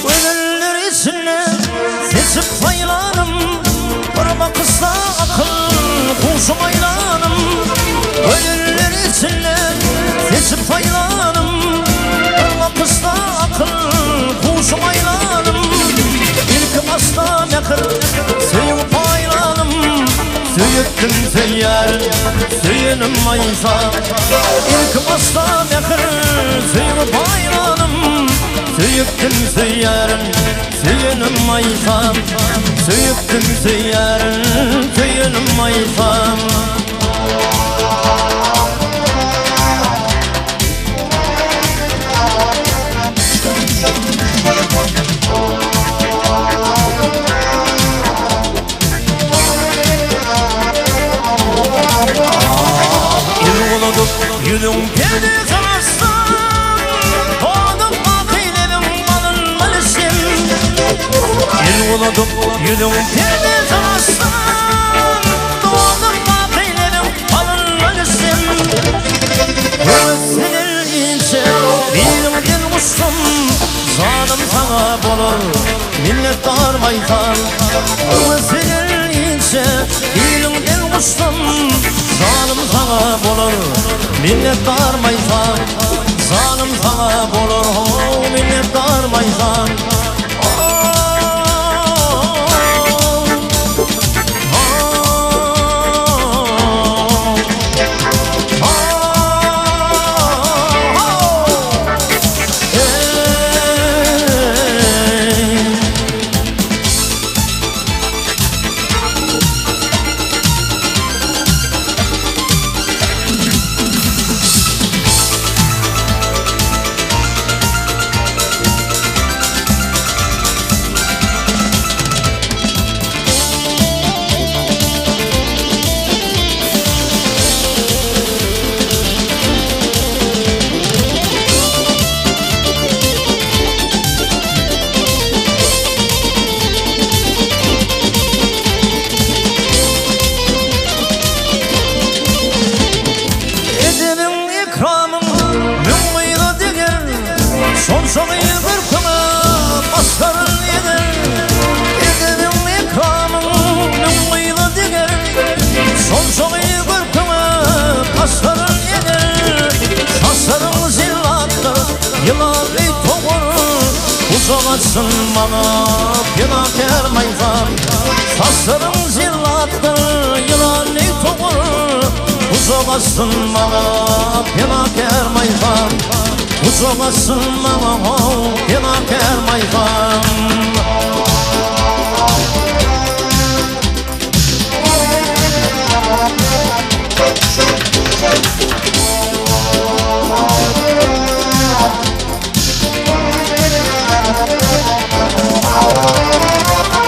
Gözeller içinde seçip saýlanym, Bir bakyşda akyl huşum aýlanym. Gözeller içinde seçip saýlanym, Bir bakyşda akyl huşum aýlanym. Ilki başda mähir, söýgi paýlanym, Söýüpdim söýýärin, söýenim Maýsa. Ilki başda mähir, söýgi paýlanym, Söýüpdim söýýärin, söýenim Maýsa. Söýüpdim söýýärin, söýenim Maýsa. El guladyp ýüzüň perdesini açsam, Dodup bakylebiň balyndan içsem. El guladyp ýüzüň perdesini açsam, Dodup bakylebiň balyndan içsem. Höwes inçe biliňden guçsam, Janym saňa bolar, minnetdar maýsam. Höwes inçe biliňden guçsam, Janym saňa bolar, minnetdar maýsam. Janym saňa bolar, ho, minnetdar maýsam. Edebiň ekramyň müň gyza deger, Şonça gyz görküňe başlaryn eger. Edebiň ekramyň müň gyza deger, Şonça gyz görküňe başlaryn eger. Saçlaryň jellatdyr, ýylan deý togur, Gujak açsyn maňa penakär maýsam. Saçlaryň jellatdyr, ýylan deý togur, Gujak açsyn maňa penakär maýsam. Gujak açsyn maňa how penakär maýsam.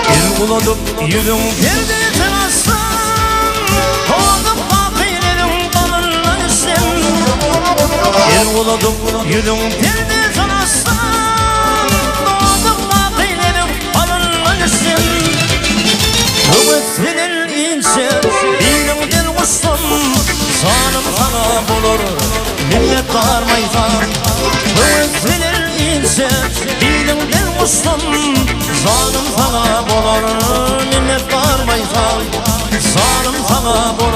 El uladyp ýüzüň perdesini açsam, Tozup bakylerin golundan içsem. El uladyp ýüzüň perdesini açsam, Tozup bakylerin golundan içsem. Höwes bilen inçe biliňden guçsam, Janym saňa bolar, minnetdar maýsam. Höwes bilen inçe biliňden guçsam, Janym saňa bolar, minnetdar maýsam. Janym saňa bolar.